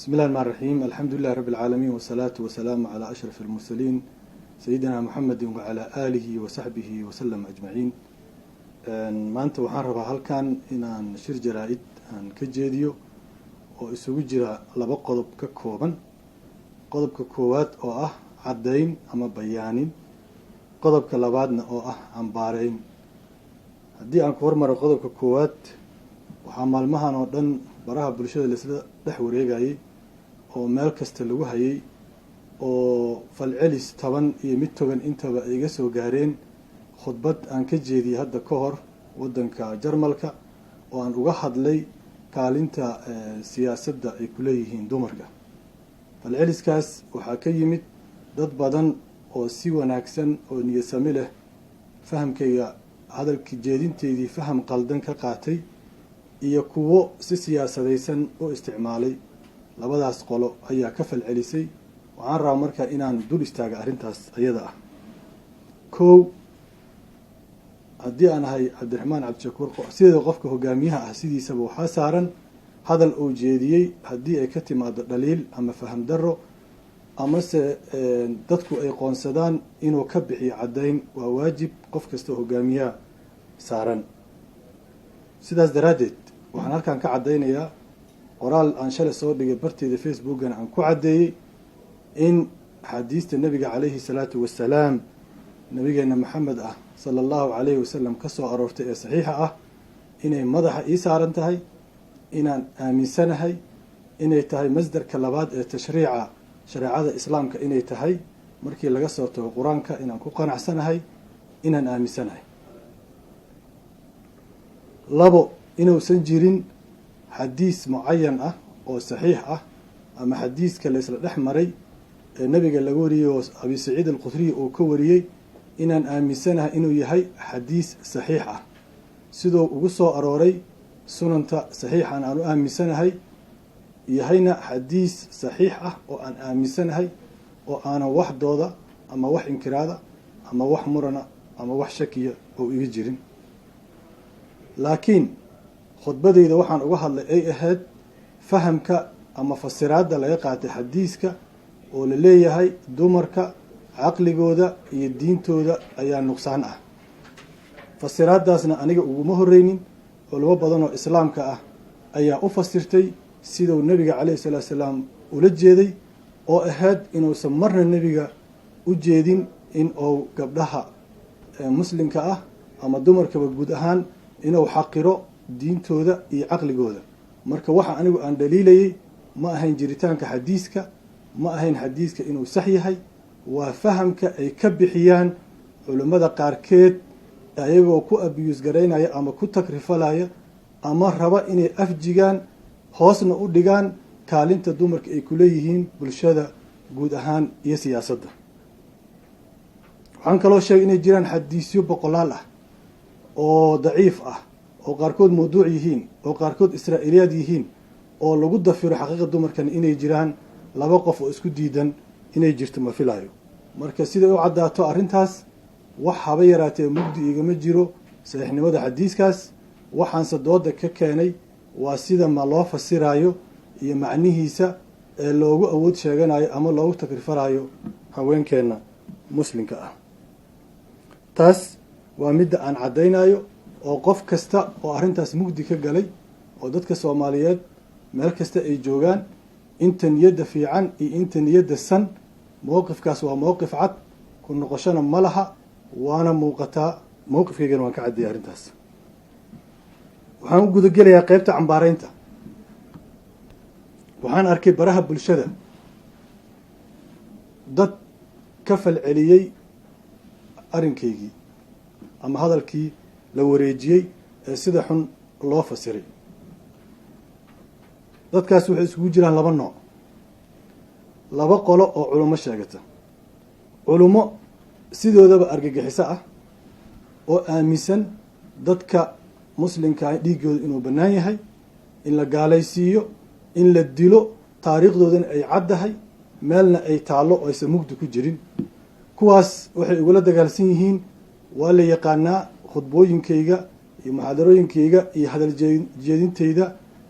بسم الله الرحمن الرحيم، الحمد لله رب العالمين، والصلاة والسلام على أشرف المرسلين سيدنا محمد وعلى آله وصحبه وسلم أجمعين. Maanta waxaan rabaa halkan inaan shir jaraa-id aan ka jeediyo oo isugu jira laba qodob ka kooban. Qodobka koowaad oo ah caddayn ama bayaanin, qodobka labaadna oo ah cambaareyn. Haddii aan ku hormaro qodobka koowaad, waxaa maalmahan oo dhan baraha bulshada laisla dhex wareegayay oo meel kasta lagu hayay oo falcelis taban iyo mid togan intaba ay iga soo gaareen khudbad aan ka jeediyey hadda ka hor waddanka Jarmalka oo aan uga hadlay kaalinta siyaasadda ay ku leeyihiin dumarka. Falceliskaas waxaa ka yimid dad badan oo si wanaagsan oo niyadsami leh fahamkayga hadalkii jeedinteydii faham qaldan ka qaatay iyo kuwo si siyaasadaysan u isticmaalay. Labadaas qolo ayaa ka falcelisay. Waxaan rabaa marka inaan dul istaaga arrintaas ayada ah. Kow, haddii aan ahay Cabdiraxmaan Cabdishakuur, sideeda qofka hogaamiyaha ah sidiisaba waxaa saaran hadal uu jeediyey haddii ay ka timaado dhaliil ama faham darro amase dadku ay qoonsadaan, inuu ka bixiyo caddayn. Waa waajib qof kasta hogaamiyaha saaran. Sidaas daraaddeed, waxaan halkan ka caddaynayaa qoraal aan shalay soo dhigay barteyda Facebookana aan ku caddeeyey in axaadiista Nebiga calayhi salaatu wasalaam, nabigeena Maxamed ah sala Allahu calayhi wasalam, ka soo aroortay ee saxiixa ah inay madaxa ii saaran tahay, inaan aaminsanahay inay tahay masdarka labaad ee tashriica shareecada Islaamka inay tahay markii laga soo tago Qur-aanka, inaan ku qanacsanahay, inaan aaminsanahay. Labo, inuusan jirin xadiis mucayan ah oo saxiix ah ama xadiiska la isla dhex maray ee Nabiga laga wariyey oo Abi Saciid Alkhudriy uu ka wariyey inaan aaminsanahay inuu yahay xadiis saxiix ah siduu ugu soo arooray sunanta saxiixan aan u aaminsanahay yahayna xadiis saxiix ah oo aan aaminsanahay oo aanan wax dooda ama wax inkiraada ama wax murana ama wax shakiya oo iga jirin. Laakiin khudbadeyda waxaan uga hadlay ay ahayd fahamka ama fasiraadda laga qaatay xadiiska oo la leeyahay dumarka caqligooda iyo diintooda ayaa nuqsaan ah. Fasiraaddaasna aniga uguma horreynin, culimo badan oo Islaamka ah ayaa u fasirtay siduu Nebiga calayhi salaatu salaam ula jeeday, oo ahayd inuusan marna Nebiga u jeedin in uu gabdhaha Muslimka ah ama dumarkaba guud ahaan inuu xaqiro diintooda iyo caqligooda. Marka waxa anigu aan dhaliilayay ma ahayn jiritaanka xadiiska, ma ahayn xadiiska inuu sax yahay, waa fahamka ay ka bixiyaan culimmada qaarkeed ayagoo ku abuse garaynaya ama ku takrifalaya ama raba inay afjigaan, hoosna u dhigaan kaalinta dumarka ay ku leeyihiin bulshada guud ahaan iyo siyaasadda. Waxaan kaloo sheegay inay jiraan xadiisyo boqolaal ah oo daciif ah, oo qaarkood mawduuc yihiin, oo qaarkood Israa'iiliyaad yihiin, oo lagu dafiro xaqiiqa dumarkan. Inay jiraan laba qof oo isku diidan inay jirto ma filaayo. Marka siday u caddaato arrintaas, wax haba yaraatee mugdi igama jiro saxiixnimada xadiiskaas. Waxaanse dooda ka keenay waa sida ma loo fasiraayo iyo macnihiisa ee loogu awood sheeganayo ama loogu takrifalayo haweenkeenna Muslimka ah. Taas waa midda aan caddaynayo oo qof kasta oo arrintaas mugdi ka galay oo dadka Soomaaliyeed meel kasta ay joogaan, inta niyadda fiican iyo inta niyadda san, mowqifkaas waa mowqif cad, ku noqoshona ma laha, waana muuqataa. Mowqifkaygana waan ka caddeeyay arrintaas. Waxaan u gudagelayaa qeybta cambaareynta. Waxaan arkay baraha bulshada dad ka falceliyey arrinkaygii ama hadalkii la wareejiyey ee sida xun loo fasiray. Dadkaas waxay isugu jiraan laba nooc, laba qolo oo culummo sheegata, culummo sidoodaba argagixiso ah oo aaminsan dadka Muslimkaa dhiiggooda inuu bannaan yahay, in la gaalaysiiyo, in la dilo, taariikhdoodana ay caddahay, meelna ay taallo oo aysan mugdi ku jirin. Kuwaas waxay igula dagaalsan yihiin waa la yaqaanaa: khudbooyinkayga iyo muxaadarooyinkayga iyo hadal jeedintayda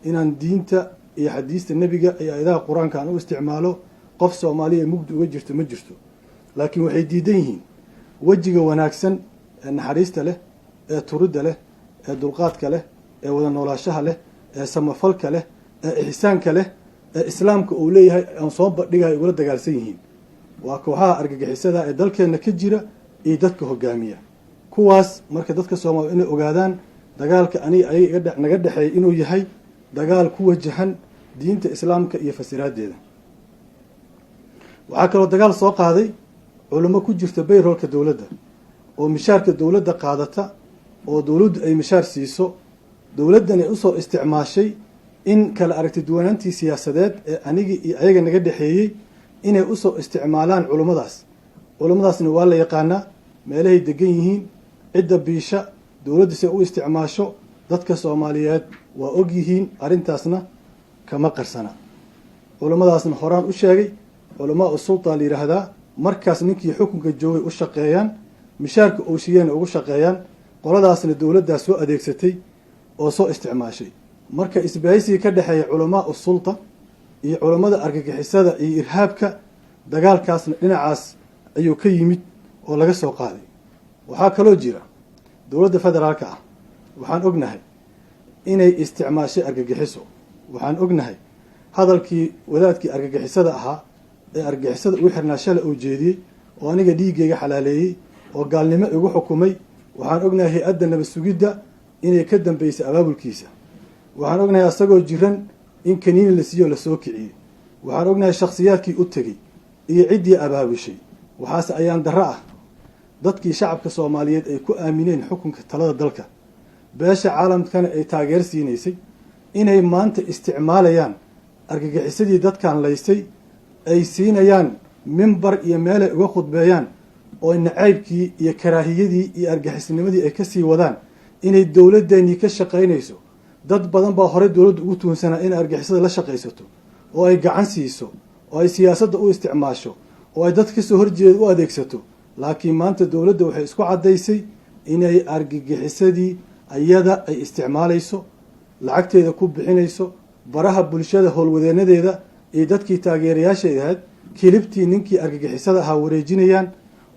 inaan diinta iyo xadiista nebiga iyo aayadaha Qur-aanka aan u isticmaalo, qof Soomaaliya mugdi uga jirto ma jirto. Laakiin waxay diidan yihiin wejiga wanaagsan ee naxariista leh, ee turidda leh, ee dulqaadka leh, ee wada noolaashaha leh, ee samafalka leh, ee ixsaanka leh, ee Islaamka uu leeyahay aan soo bandhigahay ugula dagaalsan yihiin. Waa kooxaha argagixisada ee dalkeenna ka jira iyo dadka hogaamiya kuwaas. Marka dadka Soomaaliya inay ogaadaan dagaalka aniga ayaga naga dhexeeya inuu yahay dagaal ku wajahan diinta Islaamka iyo fasiraadeeda. Waxaa kaloo dagaal soo qaaday culimo ku jirta payroll-ka dowladda oo mishaarka dowladda qaadata, oo dowladdu ay mishaar siiso, dowladdan ay usoo isticmaashay in kala aragti duwanaantii siyaasadeed ee anigii iyo ayaga naga dhexeeyey inay usoo isticmaalaan culummadaas. Culummadaasna waa la yaqaanaa meelahay degan yihiin, cidda biisha, dowladdu si ay u isticmaasho. Dadka Soomaaliyeed waa og yihiin, arrintaasna kama qarsana. Culummadaasna horaan u sheegay, culamaa u sulta la yidhaahdaa. Markaas ninkii xukunka joogay u shaqeeyaan, mishaarka uu siiyeyna ugu shaqeeyaan. Qoladaasna dowladdaas soo adeegsatay oo soo isticmaashay. Marka isbahaysiga ka dhexeeya culamaa u sulta iyo culammada argagixisada iyo irhaabka, dagaalkaasna dhinacaas ayuu ka yimid oo laga soo qaaday. Waxaa kaloo jira dowladda federaalka ah, waxaan ognahay inay isticmaashay argagixiso. Waxaan ognahay hadalkii wadaadkii argagixisada ahaa ee argagixisada ugu xirnaa shalay uu jeediyey, oo aniga dhiiggayga xalaaleeyey oo gaalnimo igu xukumay. Waxaan ognahay hay-adda nabad sugidda inay ka dambeysay abaabulkiisa. Waxaan ognahay asagoo jiran in kaniini la siiyo, lasoo kiciyey. Waxaan ognahay shakhsiyaadkii u tegey iyo ciddii abaabushay. Waxaase ayaan darro ah dadkii shacabka Soomaaliyeed ay ku aamineen xukunka talada dalka, beesha caalamkana ay taageer siinaysay, inay maanta isticmaalayaan argagixisadii dadkan laysay, ay siinayaan mimbar iyo meelay uga khudbeeyaan, oo nacaybkii iyo karaahiyadii iyo argagixisnimadii ay kasii wadaan, inay dowladdeenii ka shaqaynayso. Dad badan baa horey dowladdu ugu tuhunsanaa inay argagixisada la shaqaysato, oo ay gacan siiso, oo ay siyaasadda u isticmaasho, oo ay dad kasoo horjeeda u adeegsato. Laakiin maanta dowladda waxay isku caddaysay inay argagixisadii ayada ay isticmaalayso, lacagteeda ku bixinayso, baraha bulshada howlwadeenadeeda iyo dadkii taageerayaashay ahayd clip-tii ninkii argagixisada ahaa wareejinayaan,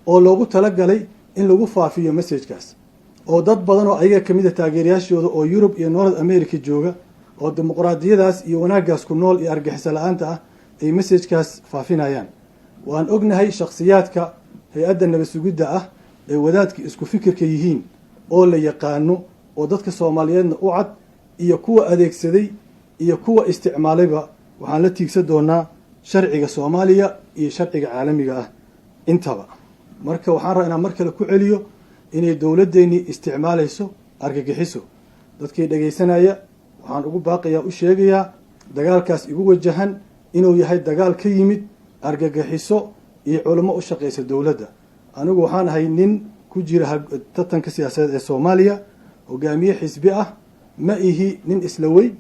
oo loogu talagalay in lagu faafiyo message-kaas, oo dad badan oo ayaga kamid a taageerayaashooda oo Yurub iyo North America jooga, oo dimuqraadiyadaas iyo wanaaggaas ku nool iyo argaxiso la-aanta ah, ay message-kaas faafinayaan. Waan ognahay shakhsiyaadka hay-adda nabad sugidda ah ee wadaadka isku fikirka yihiin oo la yaqaano, oo dadka Soomaaliyeedna u cad, iyo kuwa adeegsaday iyo kuwa isticmaalayba. Waxaan la tiigsan doonaa sharciga Soomaaliya iyo sharciga caalamiga ah intaba. Marka waxaan rabaa inaan mar kale ku celiyo inay dowladdeenii isticmaalayso argagixiso. Dadkii dhegaysanaya waxaan ugu baaqayaa, u sheegayaa, dagaalkaas igu wajahan inuu yahay dagaal ka yimid argagixiso iyo culimo u shaqaysa dowladda. Anigu waxaan ahay nin ku jira tartanka siyaasadeed ee Soomaaliya, hogaamiye xisbi ah. Ma ihi nin isla weyn,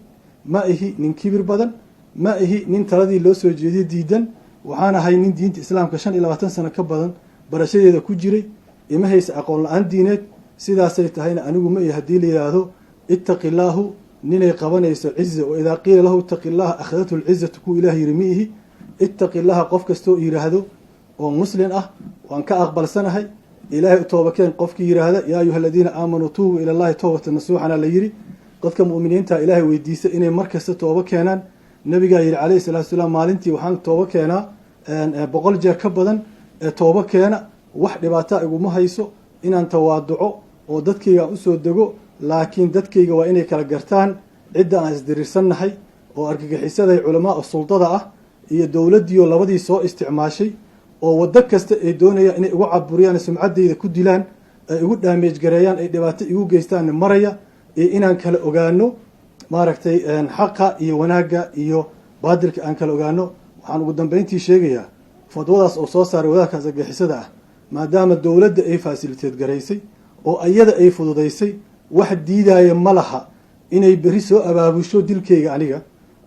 ma ihi nin kibir badan, ma ihi nin taladii loo soo jeediye diidan. Waxaan ahay nin diinta Islaamka 25 sano ka badan barashadeeda ku jiray. Ima haysa aqoon la-aan diineed. Sidaasay tahayna anigu ma ihi haddii la yidhaahdo "ittaqi illaahu" ninay qabanayso ciza. "وإذا قيل له اتق الله أخذته العزة" kuwa Ilaah yiri ma ihi. "Ittaqi illaha" qof kastoo yidhaahdo oo Muslin ah waan ka aqbalsanahay. "Ilaahay u toobakeen" qofkii yidhaahda, "يا أيها الذين آمنوا توبوا إلى الله توبة نصوحا" la yiri. Dadka mu'miniinta Ilaahay weydiista inay mar kasta toobo keenaan. Nabigaa yidhi calayhi salaatu salaam, "Maalintii waxaan toobo keenaa 100 jeer ka badan, ee toobo keena." Wax dhibaataa iguma hayso inaan tawaaduco oo dadkayga aan usoo dego, laakiin dadkayga waa inay kala gartaan cidda aan isdiriirsannahay, oo argagixisaday culamaa sultada ah iyo dowladdiioo labadii soo isticmaashay, oo waddo kasta ay doonayaan inay igu caburiyaan, sumcaddayda ku dilaan, ay igu damage gareeyaan, ay dhibaato igu geystaan maraya, iyo inaan kala ogaano maaragtay xaqa iyo wanaagga iyo baadilka aan kala ogaano. Waxaan ugu dambeyntii sheegayaa fadwadaas oo soo saaray wadaadkaas argagixisada ah, maadaama dowladda ay facilitate garaysay oo ayada ay fududaysay, wax diidaaya ma laha inay berri soo abaabusho dilkayga aniga,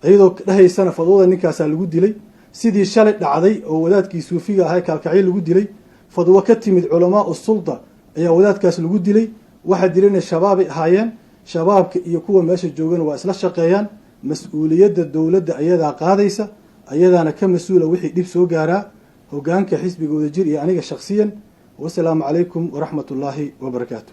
iyadoo dhahaysana fadwada ninkaasaa lagu dilay, sidii shalay dhacday oo wadaadkii suufiga ahaa Kaalkacyo lagu dilay. Fadwo ka timid culamaa sulta ayaa wadaadkaas lagu dilay. Waxa dilayna Shabaabay ahaayeen. Shabaabka iyo kuwa meesha joogana waa isla shaqeeyaan. Mas-uuliyadda dowladda ayadaa qaadaysa, ayadaana ka mas-uula wixii dhib soo gaaraa hogaanka xisbiga Wadajir iyo aniga shaksiyan. Wasalaamu calaykum waraxmat ullaahi wabarakaatu.